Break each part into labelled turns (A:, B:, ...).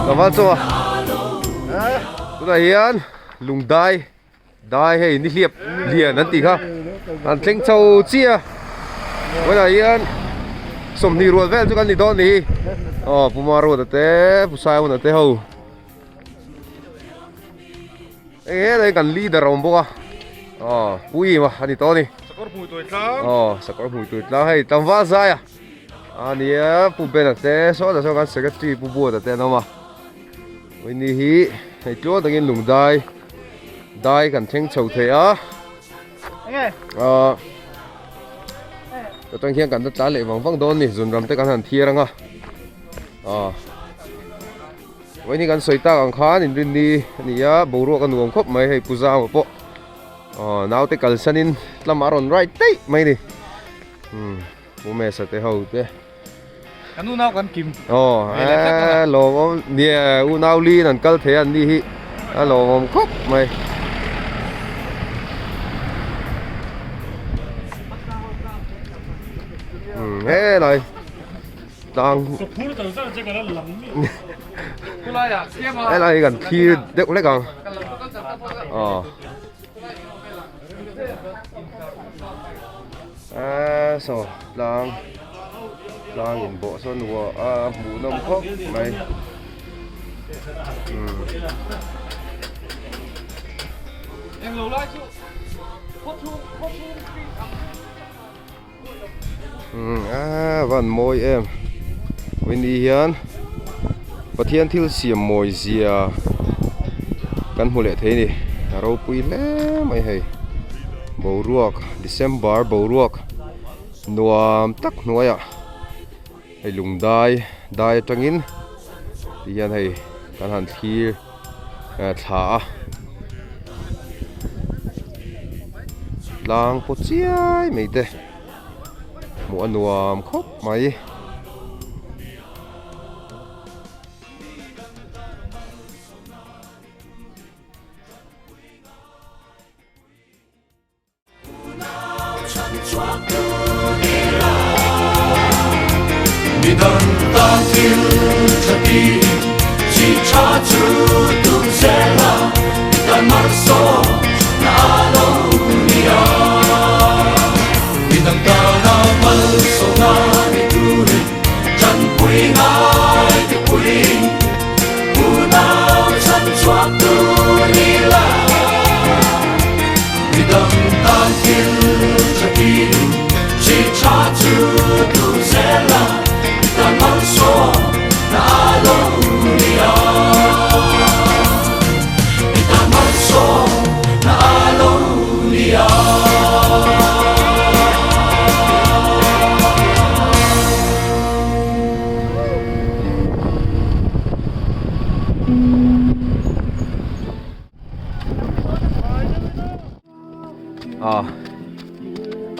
A: Tlangval chu a tunah hian lungdai dai hei nihliap lian an tih kha an thleng chho chiah a tunah hian 20 rual vel chu kan ni dawn a ni aw Pu Maruata te Pu Saiwuna te ho. Hei helai kan leader a awm bawk a aw pu im a ani tawh a ni
B: Sakawr hmui tuai tlang
A: aw sakawr hmui tuai tlang hei tlangval zai a a nia pu bena te saw ta saw kan secretary pu buata te an awm a ni hi hei tluang takin lung dai dai kan thleng chho thei a aw atang hian kan la tlan leh vang vang dawn a ni zun ram te kan han thiar ang a aw. Vawiin kan sawi tak ang khan inrinni a ni a, boruak a nuam khawp mai hei Pu Zama pawh aw naute kalsanin tlama a rawn ride daih mai a ni umm Pu Mesa te ho te
B: Kan unau kan kim
A: aw eee lawmawm nia unau liin an kal thei a an ni hi a lawmawm khawp mai. Umm helai. tlang helai hi kan thlir deuh hlek ang aw eee saw tlang tlang in bawh sawn a a hmuhnawm khawp mai umm. A van mawi em vawiin hian Pathian thil siam mawi zia kan hmu leh thei a ni a ropui hle mai hei boruak December boruak nuam tak hnuaiah hei lung dai dai atangin ti hian hei kan han thlir thla a tlang paw chiai mai te hmuh a nuam khawp mai.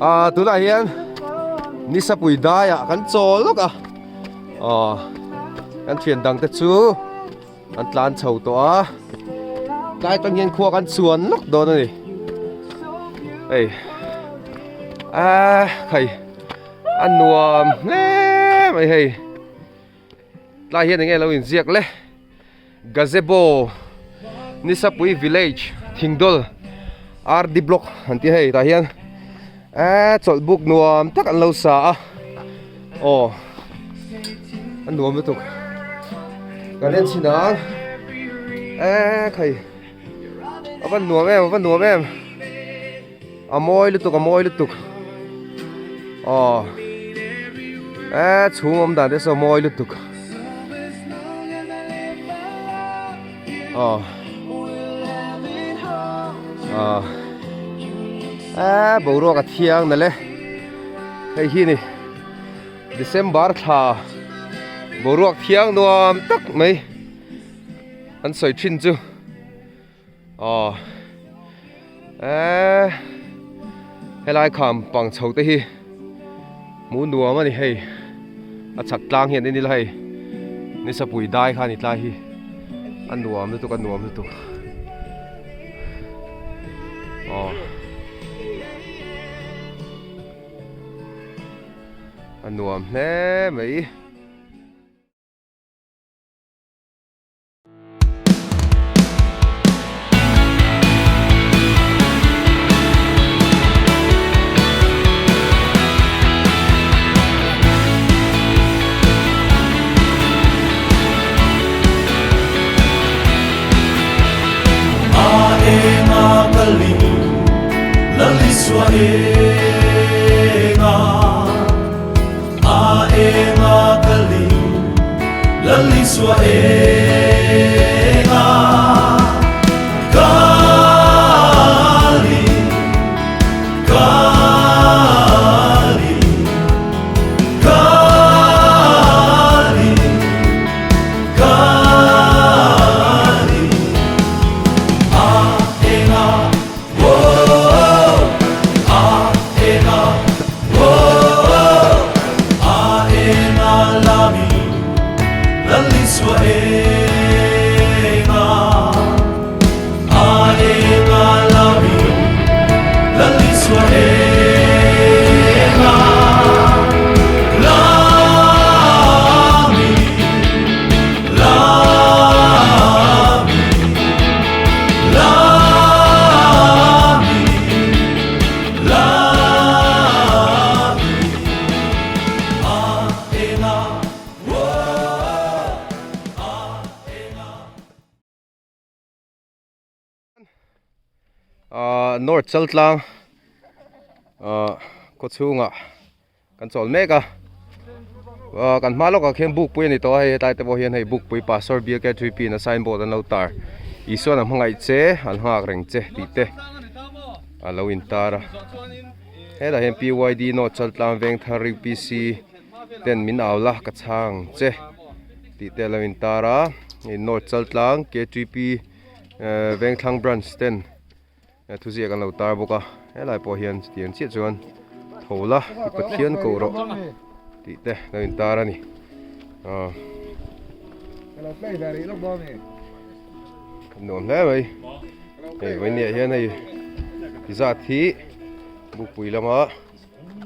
A: Ah tunah hian nisapui daiah kan chawl lawk a aw kan thian dang te chu an tlan chho tawh a tlai tang hian khua kan chuan lawk dawn a ni hei ah khai a nuam hle mai hei tlai hian enge lo inziak le. Gazebo Nisapui Village Thingdawl RD Block an ti hei tah hian eee chawlh buk nuam tak an lo sa a aw a nuam lutuk kan en chhin ang eee khai a va nuam em a va nuam em a mawi lutuk a mawi lutuk aw eee chhung awm dan te saw mawi lutuk aw aw eee boruak a thiang nalh e hei hi ni December thla. Boruak thiang nuam tak mai an sawi thin chu aw eee helai kham pang chho te hi hmuh nuam a ni hei a chhak tlang hian en ila hei nisapui dai kha a ni tlai hi a nuam lutuk a nuam lutuk aw. A nuam hle mai. Ahh North Chaltlang ahh khawchhungah kan chawl mek a ahh kan hma lawkah khian bukpui a ni tawh a hei hetlai te pawh hian hei bukpui pastor biak three pin a signboard an lo tar Isuan a hmangaih che an nghak reng che tih te a lo intar a hetah hian PYD North Chaltlang Vengthar UPC ten min au la ka chhang che tih te a lo intar a hei North Chaltlang K_T_P ehh Vengthlang branch ten Thuziak an lo tar bawk a, helai pawh hian chutiang chiah chuan tho la i Pathian koh rawh tih te lo in tar a ni. Aw. Nuam hle mai. Hei vawinia hian hei zat hi bukpui lama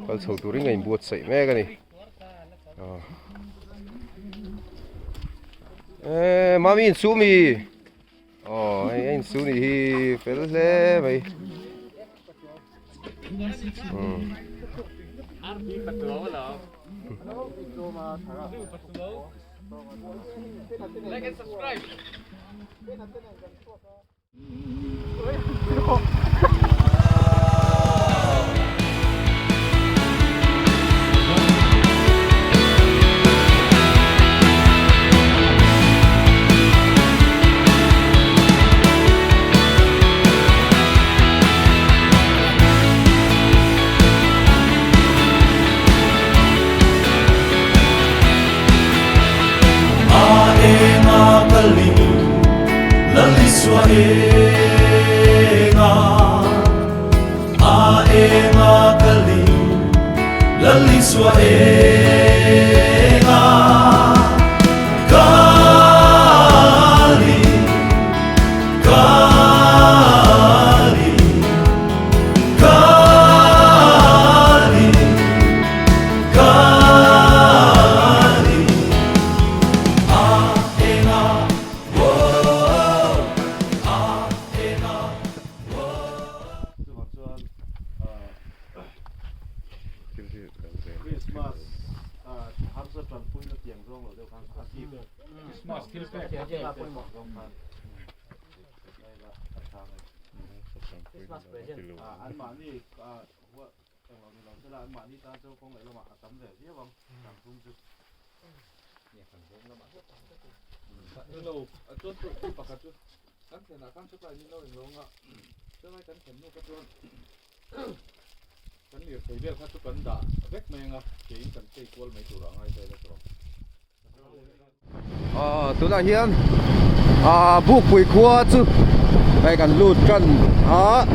A: kal chho turin a inbuatsaih mek a ni. Aw. Eee mami insumi. Aw hei a insu nih hi fel hle mai umm. Aw tunah hian ah Bukpui khua chu hei kan lut tan a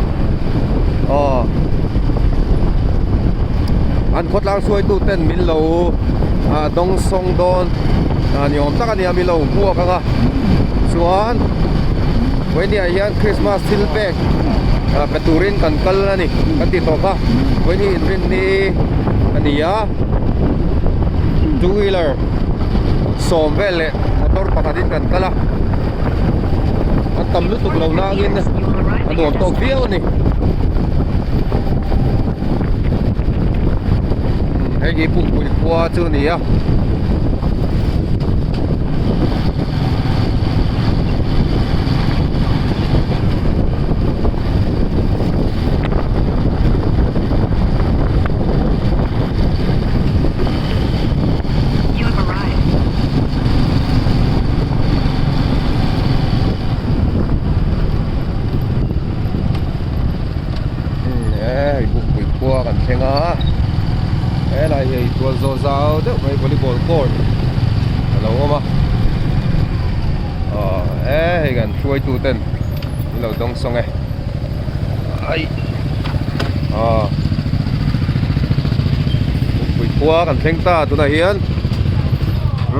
A: aw an khawtlang hruaitu ten min lo ah dawng sawng dawn ah ni awm tak a nia min lo hmuak ang a chuan vawinia hian Christmas thil pek ah pe turin kan kal a ni kan tih tawh kha vawiin hi inrinni a ni a two wheeler sawm vel leh motor pakhatin kan kal a an tam lutuk lo nangin a nuam tawk viau a ni hei hi pukpui khua chu a ni a. Hei bukpui khua kan thleng a helai hi tual zawl zau deuh mai volleyball court a lo awm a aw hei kan hruaitu ten an lo dawng sawng e ai aw bukpui khua kan thleng ta tunah hian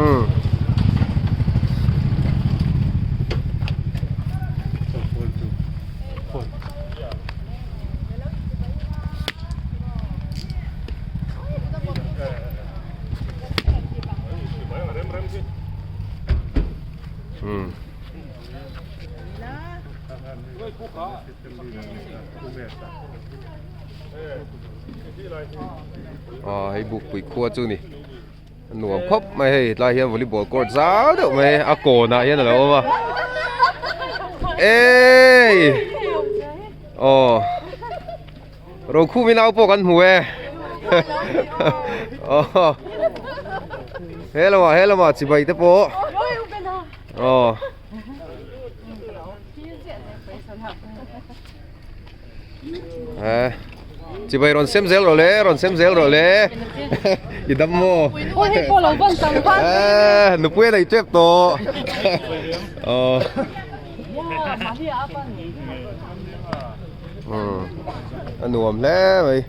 A: umm. Aw hei bukpui khua chu ni a nuam khawp mai hei tlai hian volleyball court zau deuh mai a kawnah hian a lo awm a eii aw. Rokhum in au pawh kan hmu e aw he lamah he lamah chibai te pawh aw eh chibai rawn sem zel rawh le rawn sem zel rawh le i dam maw eh nupui a nei tep tawh aw. A nuam hle mai.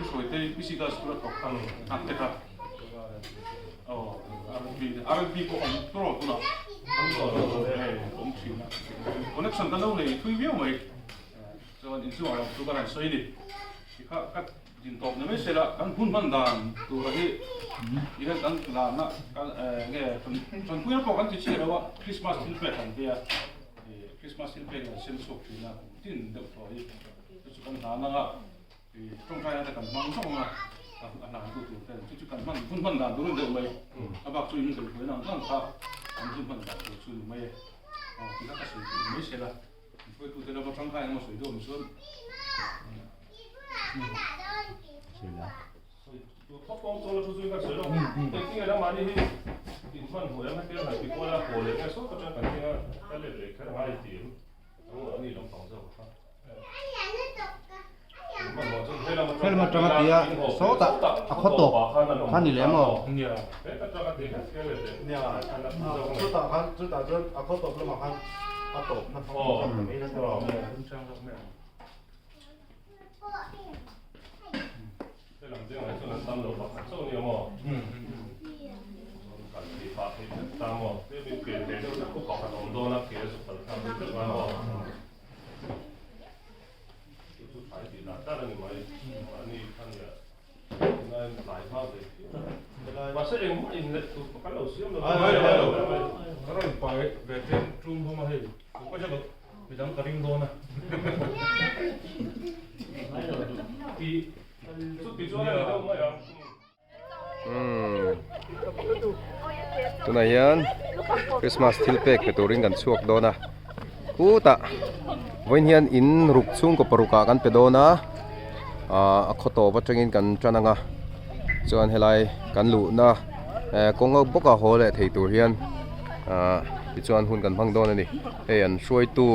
C: Hruaite PC Girls School a thawk kha an te kha aw RNB RNB pawh an tawr tunah an awm thin a connection kan lo nei thui viau mai chuan inchungah lam chu ka rawn sawi a ni tikha ka din tawp ni mai sela kan hun hman dan tura hi tihian kan larna kan nge tanpuina pawh kan ti chiah lo a Christmas thil pek an tia Christmas thil pek an sem chhuak thin a kum tin deuh tawh hi chu chu kan hlan anga Tawngtai nata kan hmang zawng a, a hlantu tur ten chu chu kan hman hun hman dan tur a ni deuh mai. A bak chu in zawih huai ang ang kha an hun hman dan tur chu a ni mai e. Aw ti kha ka sawi theih mai se la, hruaitu te lama tangkai emaw sawi deuh ang chuan sawi tur khawp awm chuan la thu zui kan sawi lo. Hei tinge lamahni hi in hman hmuh em hetiang han ti kual a, kaw leh nge sawt atang kan tinga ka let leh kher ngai tih ang a ni lampang zawk kha.
D: Helmet atanga tia sawtah a khaw tawp kha ni lem aw.
B: Chutah khan chutah chuan a khaw tawp lamah khan a tawp na
C: Ka rawn pai ve tlem tum hawm a hei midang ka ring dawn a ti chuti chuan a ni deuh mai ang.
A: Tunah hian Christmas thil pek pe turin kan chhuak dawn a khutah vawiin hian in ruk chhungkaw paruk ah kan pe dawn a ahh a khaw tawp atangin kan tan ang a chuan helai kan luhna eh kawng bawk a haw leh thei tur hian ahh tichuan hun kan hmang dawn a ni hei an hruaitu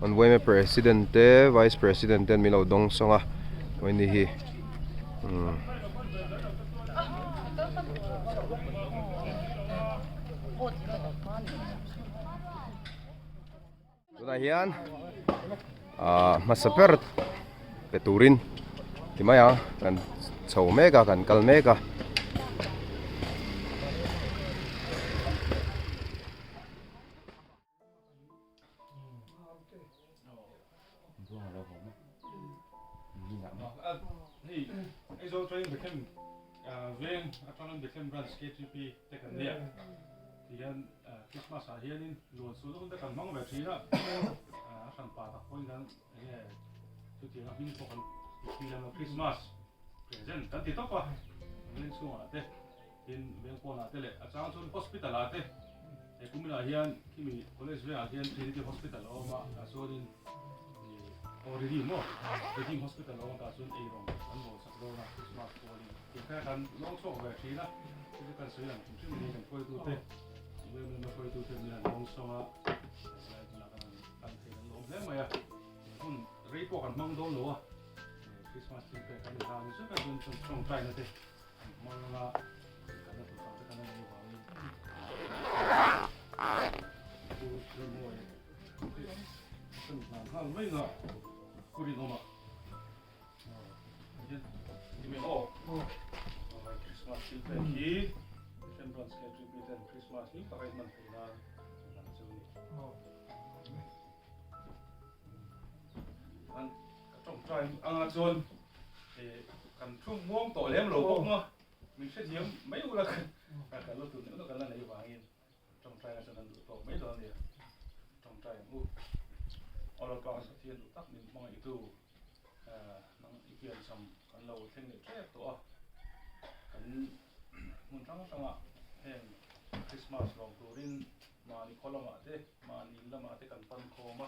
A: an yma president te vice president ten min lo dawng sawng a vawiin ni hi. Tunah hian ah hmasa ber pe turin ti mai ang kan chho mek a kan kal mek a.
C: Hei Aizawl atangin Bethlehem veng atangin Bethlehem branch KTP te kan nei a tihian Christmas ah hianin luan sual hun te kan hmang ve thin a a hran pa tak pawhin kan enge chutiang a hming pawh kan ti thin a Christmas present kan ti tawp a veng chhungah te Tin, veng pawnah te leh a chang chuan hospital ah te he kuminah hian khimi college vengah khian Trinity Hospital a awm a, tah chuanin ih aw Redeem maw Redeem Hospital a awm a tah chuan eirawng an bawl sak dawn a Christmas pualin tih kha kan lawng chhuak ve thin a, chu chu kan sawi lang hrim hrim a ni kan hruaitute Member hruaitute min han lawng sawng a, helai tunah kan han tan thei kan lawm hle mai a, hun rei pawh kan hmang dawn lo a, Christmas thil pek kan inhlan zet a chuan tawngtaina te. Anga chuan Kan thu muang tawh lem lo bawk maw? Min hrethiam mai ula kan la tun deuh kan la nei vangin tawngtai nasa kan duh tawk mai dawn a nia. Tawngtai ang u. Aw Lalpa kan Pathian duh tak min hmangaihtu nang i piancham kan lo thleng leh tep tawh a. Kan hmun hrang hrangah heng Christmas lawm turin mahni khaw lamah te mahni in lamah te kan pan khawm a.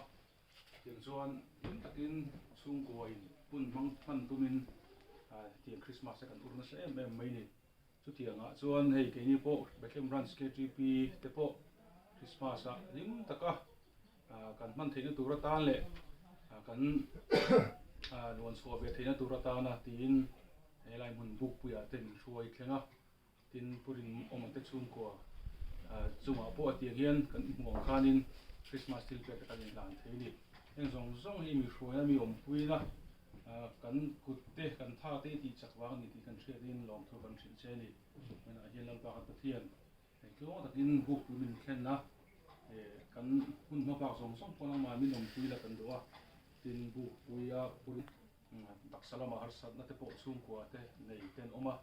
C: Tiang chuan hlim takin chhungkuain hun hmang hman tumin tiang Christmas te kan ur nasa em em mai ni. Chutiangah chuan hei keini pawh Bethlehem Branch KTP te pawh Christmas ah hlim taka kan hman theihna tur atan leh kan luan chhuah ve theihna tur atana tiin helai hmun bukpuiah te min hruai thleng a. Tin, Pu Rinawma te chhungkua chungah pawh a tiang hian kan hmuh ang khanin Christmas thil pek te kan inhlan thei a ni. Heng zawng zawng hi mi hruaina, mi awmpuina Kan kut te, kan tha te i tih chak vang a ni tih kan hriatin lawmthu kan hrilh che a ni. Hmenah hian Lalpa kan Pathian hei tluang takin bukpui min thlen a, kan hun hma bak zawng zawng pawh nangmah min awmpui la kan duh a, tin bukpuia pur taksa lamah harsatna te pawh chhungkua te nei te an awm a,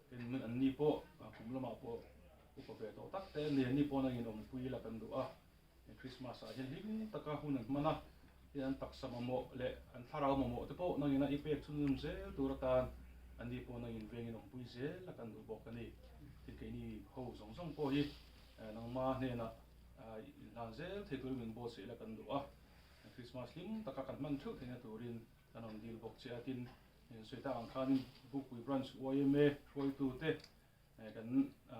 C: tin min anni pawh kum lamah pawh upa ve tawh tak te an ni, anni pawh nangin awmpui la kan duh a. Christmas ah hian hlim taka hun an hman a, tin an taksa mamawh leh an thlarau mamawh te pawh nangin a i pek chhunzawm zel tur atan anni pawh nangin vengin awmpui zel a kan duh bawk a ni. Tin keini ho zawng zawng pawh hi nangma hnenah inhlan zel thei turin min buatsaih la kan duh a, Christmas hlim taka kan hman theuh theihna turin kan rawn dil bawk che a, tin sawi tak ang khanin Bukpui Branch yma hruaitute Kan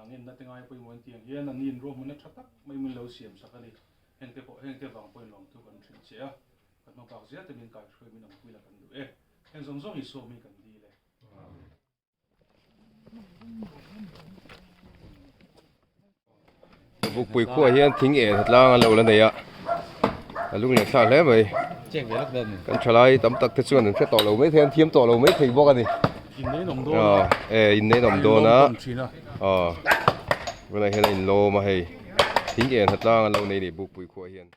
C: ngenna te ngai pawimawh in tiang hian an in ruahmanna tha tak mai min lo siam sak a ni. Hengte pawh hengte vang pawhin lawmthu kan hrilh che a, kan hma bak zel te min kaihruai min awmpui la kan duh e. Heng zawng zawng Isua hming kan dil e.
A: Bukpui khuaah hian thing en tlang an lo la nei a, a lung leh thlak hle mai. Kan thalai tam tak te chuan an hre tawh lo mai thei a, an thiam tawh lo mai thei bawk a ni. E innei an awm dawn a, aw tunah hian a inlawm a hei thing en tlang an lo nei a ni Bukpui khuaah hian.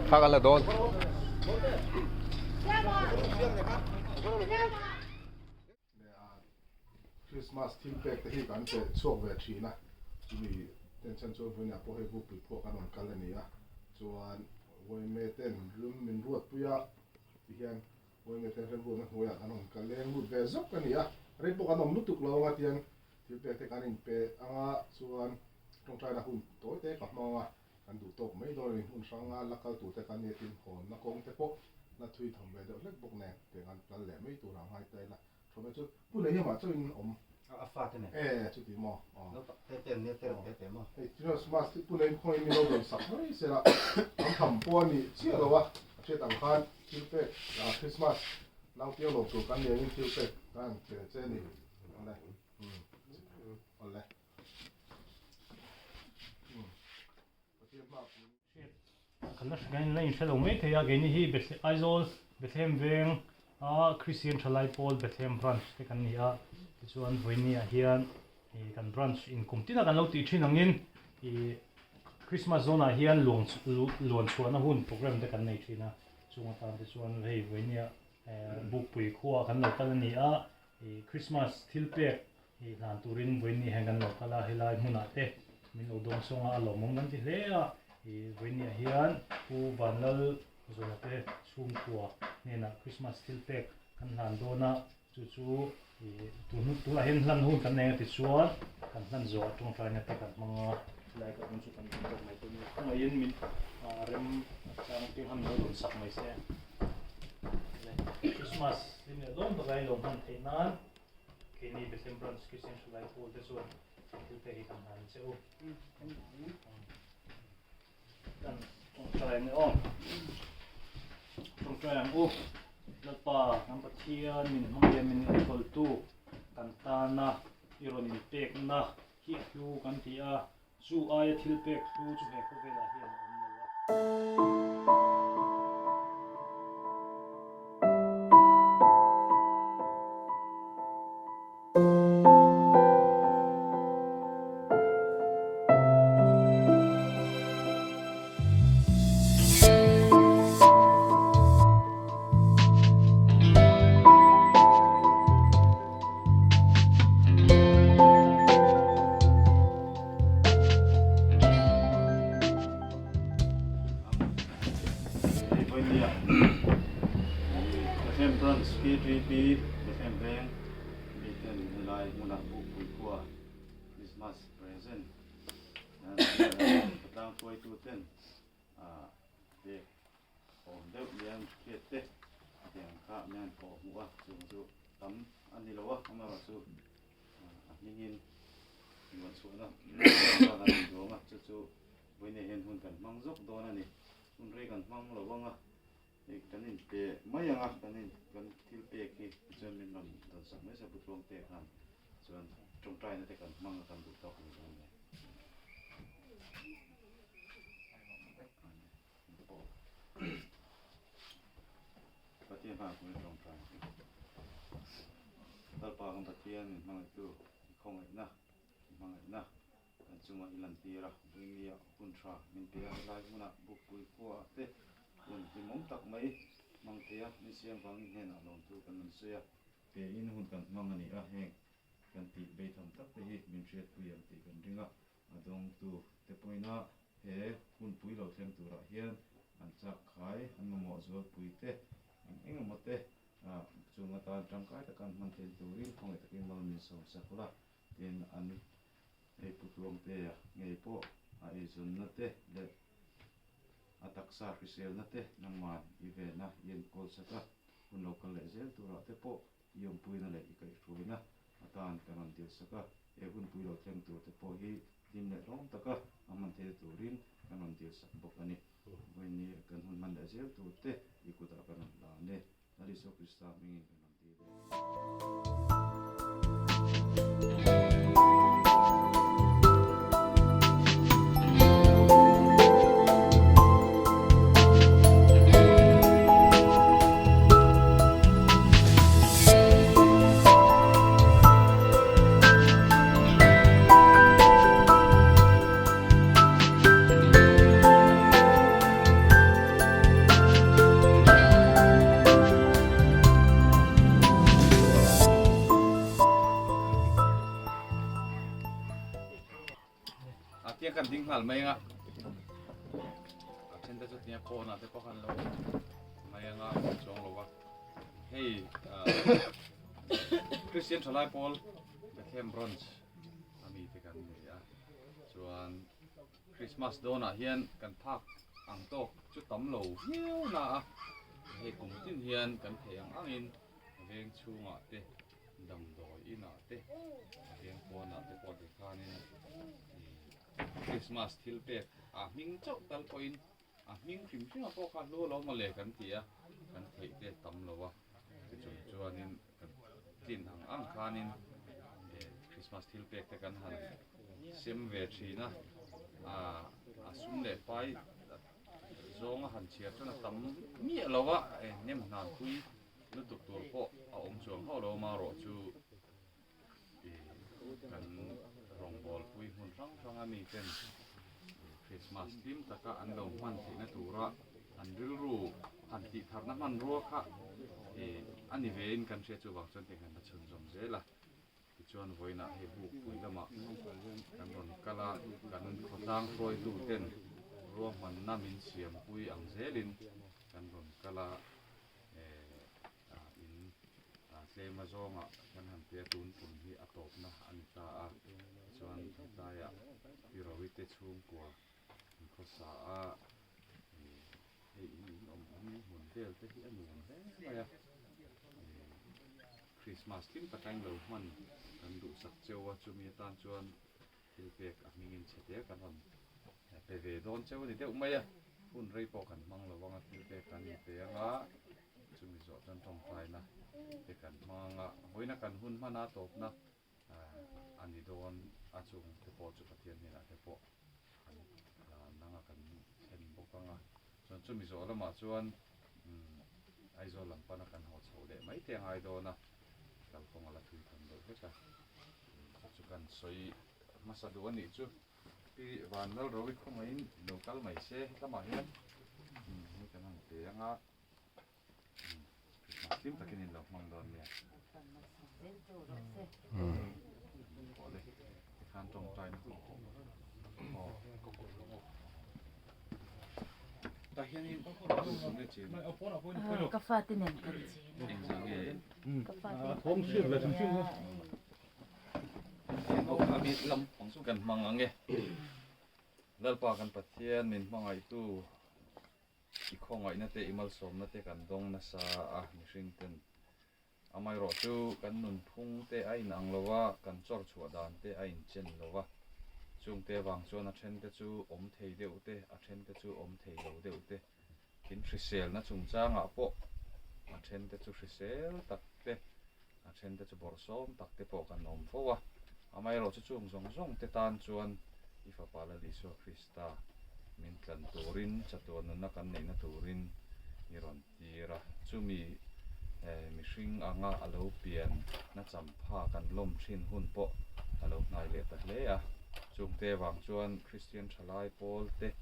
A: Thak an la dawn.
B: Christmas thil pek te hi kan pe chhuak ve thin a, chumi tension chuan vawiinah pawh hei bukpui pawh kan rawn kal a ni a, chuan Uaime ten rim min ruatpui a tihian Uaime ten remruatna hnuaiah kan rawn kal leng lut ve zawk a ni a, rei pawh kan awm lutuk lo anga tihian thil pek te kan inpe anga chuan tawngtaina hun tawi te ka hmang a, kan duh tawk mai dawn a ni, hmun hranga la kal tur te kan nia tin hawnna kawng te pawh la thui tham ve deuh hlek bawk nen tiang an kal leh mai turah ngai ta ila. Thawmhnaw chu pu nei hiamah chauh in awm.
D: A fa te nen.
B: E chuti maw. Aw.
D: Lo te te an nia te te te maw.
B: Hei Christmas hi pu nei khawiin min lo rawn sak mai sela an tham pawh a ni chiah lo a, a hriat ang khan thil pek Christmas nau piang lo tur kan nia in thil pek kan han che che a ni. Awle. Awle. Pathian hma pui.
E: Kan la hre la inhre lo mai thei a, keini hi Aizawl Bethlehem veng a Christian Thalai Pawl Bethlehem Branch te kan ni a, tichuan vawiini ah hian ih kan branch in kum tina kan lo tih thin angin ih Christmas zawn ah hian luang luan chhuahna hun program te kan nei thin a, chung atan te chuan hei vawiini ah Bukpui khua kan lo kal a ni a, ih Christmas thil pek Hei hlan turin vawiini hian kan lo kal a, helai hmunah te min lo dawng sawng a, a lawmawm kan ti hle a. Ih vawiiniah hian Pu Vanlal Zawna te chhungkua hnenah Christmas thil pek kan hlan dawn a, chu chu ih tun tunah hian hlan hun kan nei a tichuan kan hlan zawh tawngtaina te kan hmang a, helai ka hmun chu kan hmu tawk mai pawhin khawngaihin min rem chang te khan min lo rawn sak mai se. Christmas hlim leh lawm taka i lo hman theih nan. Keini Bethlehem Branch Christian Thalai Pawl te chuan thil pek hi kan hlan che u. Kan tawngtai ang e aw. Tawngtai ang u. Lalpa kan Pathian min hmangin min enkawltu kan tana i rawn inpekna hi a hlu kan ti a. Chu aia thil pek hlu chu he khawvelah hian a awm lo a.
C: Bethlehem Branch KTP Bethlehem Veng
D: Helai hmunah Bukpui khua Christmas present khawtlang hruaitu ten pek awm deuh nia hriat te tiang kha min han kawh hmuh a, chung chu tam a ni lo a, amaherawhchu a hmingin nuan chhuahna kan rawn duang a, chu chu vawiin hian hun kan hmang zawk dawn a ni, hun rei kan hmang lo ang a. Hei kan in pe mai ang a, kan in kan thil pek hi tichuan min rawn dawn sak mai se Butluang te khan chuan tawngtaina te kan hmang a kan duh tawk mai dawn nia. Pathian hmaah kawng i tawngtai. Lalpa kan Pathian min hmangaihtu i khawngaihna i hmangaihna Kan chungah i lantir a, Buinia hun tha min pe a, helai hmunah Bukpui khuaah te hun hlimawm tak mai hmang thei a, min siam vangin hnenah lawmthu kan rawn sawi a. Pein hun kan hmang a ni a, heng kan tih beitham tak te hi min hriatpui ang tih kan ring a, a dawngtu te pawhin a he hunpui lo thleng turah hian an chak khai, an mamawh zualpui te eng eng emaw te chung atan tangkai taka an hman theih turin khawngaih takin mal min sawm sak la, tin an Hei Pu Tluangtea ngei pawh a eizawnna te leh a taksa hriselna te nangman i vena i enkawl sak a, hun lo kal leh zel turah te pawh i awmpuina leh i kaihhruaina atan kan rawn dil sak a, he hunpui lo thleng tur te pawh hi hlim leh hlawm taka a hman theihna turin kan rawn dil sak bawk a ni. Vawiin kan hun hman leh zel tur te i kutah kan rawn hlan e. Lal Isua Krista hmingin kan rawn dil e.
C: A tia kan ding nghal mai anga a then te chu tia pawn ah te pawh khan lo mai anga chuang lo va hei Christian thalai pawl Bethlehem branch ami te kan nei a chuan Christmas dawnah hian kan phak ang tawk chu tam lo viau na a, hei kum tin hian kan theih ang angin veng chhungah te damdawi inah te veng pawnah te pawh tikhanin Christmas thil pek a hming chauh tal pawhin a hming hrim hrim a pawh kha hlu lo mawle kan ti a, kan theih te tam lo a, tichung chuanin kan tlin ang ang khanin Christmas thil pek te kan han sem ve thin a, a sum leh pai zawng a han chhiar chuan a tam miah lo a, nem hnan pui lutuk tur pawh a awm chuang hauh lo amaherawh chu kan rawngbawl pui hmun hrang hrang a mi ten Christmas hlim taka an lo hman theihna tura an rilru han tih tharna hmanrua kha a ni vein kan hria chuvang chuan tiang hian a chhunzawm zel a. Tichuan vawiinah hei Bukpui lamah kan rawn kal a, kan khawtlang hruaitu ten ruahmanna min siampui ang zelin kan rawn kal a, in tlem azawngah kan han tia tun tum hi a tawpna a ni ta a, tichuan hetlaiah Piroite chhungkua an khawsa a, hei in in awm awm hmun vel te hi a nuam hle mai a, Christmas hlim taka in lo hman kan duhsak cheu a, chumi atan chuan thil pek a hmingin chhe te kan rawn pe ve dawn cheu a ni deuh mai a, hun rei pawh kan hmang lo ang a, thil pek kan inpe ang a, chumi zawh chuan tawngtaina te kan hmang a, vawiina kan hun hman a tawpna a ni dawn a, chung te pawh chu Pathian hnenah te pawh kan hlan ang a, kan thlen bawk ang a, chuan chumi zawh lamah chuan Aizawl lam pana kan haw chhoh leh mai te a ngai dawn a, kalkawng a la thui tham deuh hlek a, chu chu kan sawi hmasa duh a nih chu. Pi Vanlalrovi khawngaihin lo kal mai se hetlamah hian hei kan han pe ang a. Christmas hlim takin in lo hmang dawn nia. Awle, tikhan tawngtai na hun. Aw. Tah hianin tunge chen?
F: Ka fate nen kan chen a.
C: Engzah nge?
F: Ka fate pahnih an nia.
D: Lam chu kan hmang ang e. Lalpa kan Pathian min hmangaihtu i khawngaihna te i malsawmna te kan dawng nasa a mihring ten amaherawh chu kan nunphung te a inang lo a kan chawr chhuah dan te a inchen lo a chungte avang chuan a then te chu awm thei deuh te a then te chu awm thei lo deuh te In hriselna chungchangah pawh a thente chu hrisel tak te, a thente chu bawrhsawm tak te pawh kan awm fo a. Amaherawhchu chung zawng zawng te tan chuan i Fapa Lal Isua Krista min tlan turin, chatuan nunna kan neihna turin i rawn tir a. Chumi mihring anga a lo pian na champha kan lawm thin hun pawh a lo hnai leh ta hle a. Chungte vang chuan Kristian thalai pawl te,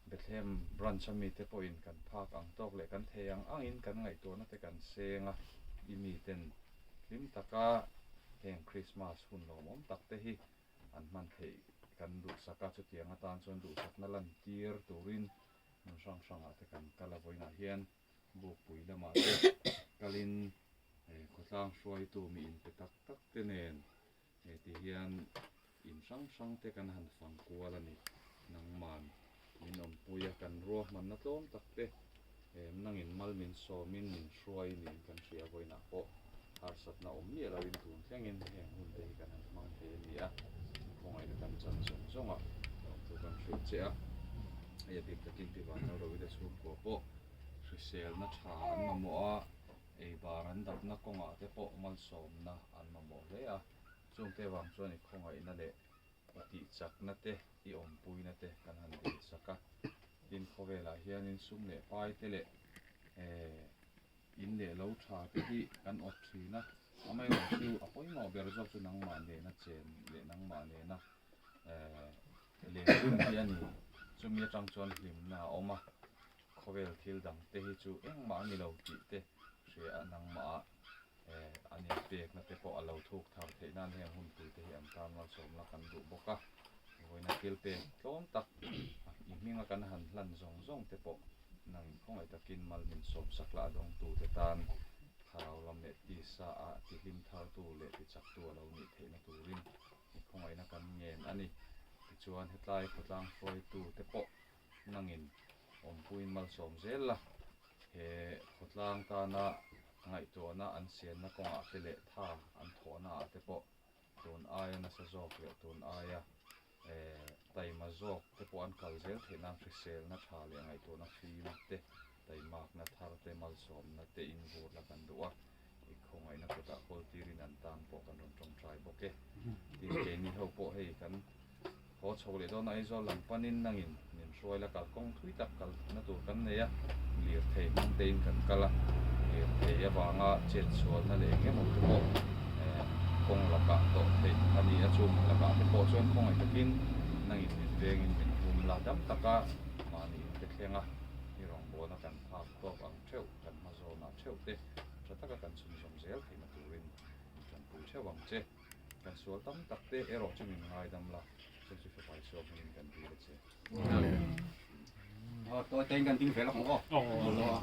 D: Bethlehem branch a mite pawhin kan phak ang tawk leh kan thei ang angin kan ngaihtuahna te kan seng a, i miten hlim taka heng Krismas hun lawmawm tak te hi an hman theih kan duhsak a, chutiang atan chuan duhsakna lantir turin hmun hrang hrangah te kan kal a, vawiinah hian Bukpui lamah te kalin khawtlang hruaitu mi inpe tak tak te nen Heti hian in hrang hrang te kan han fang kual a ni. Nangman min awmpui a, kan ruahmanna tlawm tak te nangin mal min sawmin min hruai niin kan hria vawiinah pawh harsatna awm miah loin tun thlengin heng hun te hi kan han hmang thei a ni a, khawngaihna kan chan zawng zawngah lawmthu kan hrilh che a. Hei a bik takin Pi Vanlalroite chhungkua pawh hriselna tha an mamawh a. Ei bar an dapna kawngah te pawh malsawmna an mamawh hle a, chungte vang chuan i khawngaihna leh i tihchakna te, i awmpuina te kan han dilsak a. Tin, khawvelah hianin sum leh pai te leh in leh lo tha te hi kan awt thin a, amaherawh chu a pawimawh ber zawk chu nangmah nena chen leh nangmah nena lenpun hi a ni. Chumi atang chuan hlimna a awm a. Khawvel thil dang te hi chu engmah a ni lo tih te hria a nangmah ah an inpekna te pawh a lo thuk thar theih nan heng hun pui te hi an tan malsawmna kan duh bawk a, vawiina thil pek tlawm tak i hminga kan han hlan zawng zawng te pawh nang inkhawngaih takin mal min sawmsak lah dawngtu te tan thlarau lam leh tisa ah tihlim thartu leh tichaktu a lo nih theihna turin ikhawngaihna kan ngen a ni. Tichuan hetlai khawtlang hruaitu te pawh nangin awmpuiin malsawm zel la, he khawtlang tana ngaihtuahna an sianna kawngah te leh tha an thawhna ah te pawh tun aia nasa zawk leh tun aia taima zawk te pawh an kal zel theih nan hriselna tha leh ngaihtuahna fim te, taimakna thar te, malsawmna te in vur la kan duh a, i khawngaihna kutah kawl tirin an tan pawh kan rawn tawngtai bawk e. Tin, keini ho pawh hei kan Haw chho leh dawn Aizawl lam panin nangin min hruai la kalkawng thui tak kalna tur kan nei a, lirthei hmang tein kan kal a, lirthei avanga chet chhualna leh eng emaw te pawh kawng lakah tawh theih a ni a, chung lakah te pawh chuan khawngaih takin nangin min vengin min hum la dam taka mahni in te thleng a, i rawngbawlna kan phak tawk ang theuh, kan hma zawnah theuh te tha taka kan chhunzawm zel theihna turin min tanpui theuh ang che. Kan sual tam tak te erawh chu min ngaidam la, chu chu fapa Isua hmingin kan dil a che.
F: Aw tawi tein kan ding ve lawk ang aw.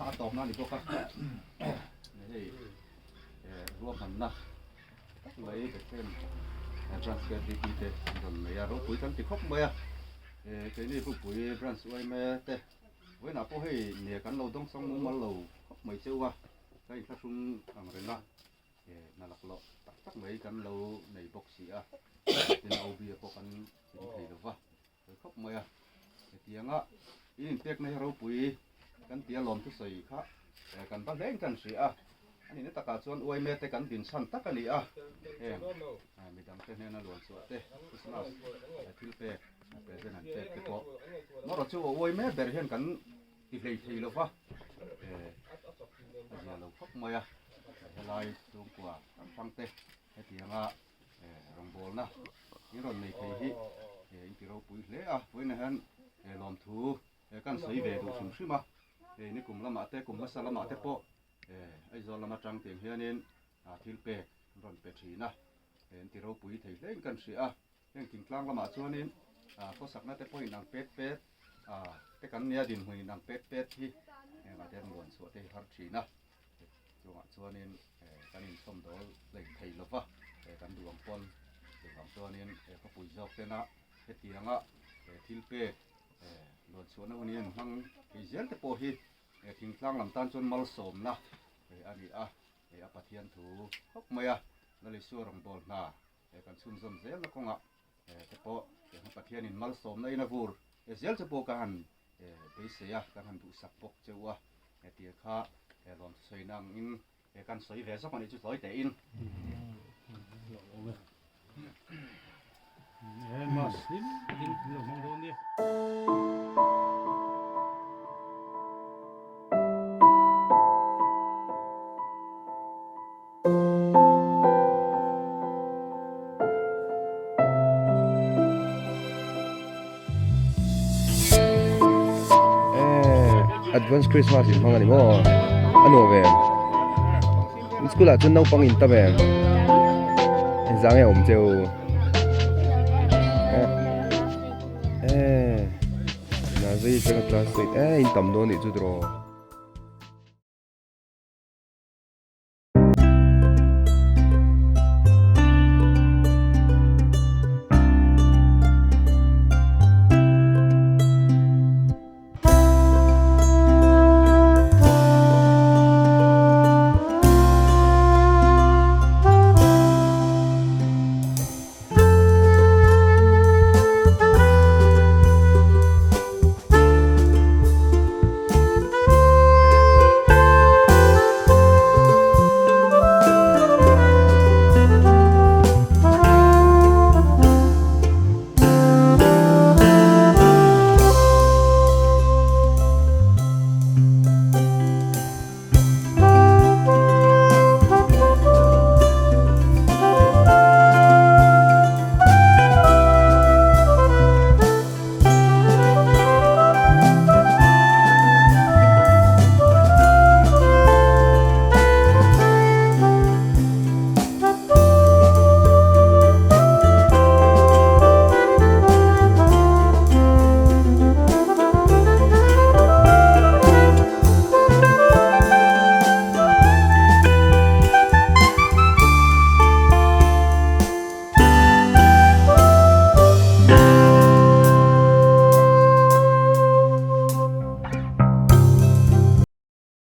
F: A tawp na ni bawk a. Hei ruahmanna tak mai Bethlehem Branch KTP te an rawn nei a, ropui kan ti khawp mai a. Keini Bukpui Branch yma te vawiinah pawh hei nia kan lo dawngsawng mumal lo khawp mai cheu a, ka inthlahrung ang reng a. Hna laklawh tak tak mai kan lo nei bawk si a, tin OB a pawh kan in thei lo va, sawi khawp mai a. Hetianga in inpekna hi ropui kan tia lawm thusawi kha kan va hlein kan hria a, a nihna takah chuan uaime te kan din chhan tak a ni a, heng midangte hnena luan chhuah te Christmas thil pek present an pek te pawh marawh chu uaime ber hian kan ti hlei thei lo va, a zia lo khawp mai a, helai chhungkua hrang hrang te hetianga rawngbawlna in rawn nei thei hi in ti ropui hle a, vawiinah hian lawmthu kan sawi ve duh hrim hrim a, hei nikum lamah te kum hmasa lamah te pawh Aizawl lam atang tiang hianin thil pek an rawn pe thin a, in ti ropui thei hlein kan hria a. Heng thingtlang lamah chuanin khawsakna te pawhin ang pet pet te kan nia dinhmunin ang pet pet hi hengah te an luan chhuah te hi har thin a, chungah chuanin kan inchhawm dawl lei thei lova kan duh ang pawn. Chuvang chuanin khawpui zawk tena hetianga thil pek luanchhuahna hun hi an hmang thei zel te pawh hi thingtlang lam tan chuan malsawmna a ni a, a Pathian thu khawp mai a, Lalisua rawngbâwl hna kan chhunzawm zelna kawngah te pawh Pathianin malsawmna in a vur zel che pawh ka han beisei a, kan han duhsak bawk che u a, tih kha lawmthu sawina angin kan sawi ve zawk a nih chu tlawi tehin.
A: Advance Christmas in hmang a ni maw? A nuam em? In school ah chuan naupang in tam em? Engzah nge awm che u? Eh, Nazari atanga class 8 eh in tam dawn nih chu tiraw?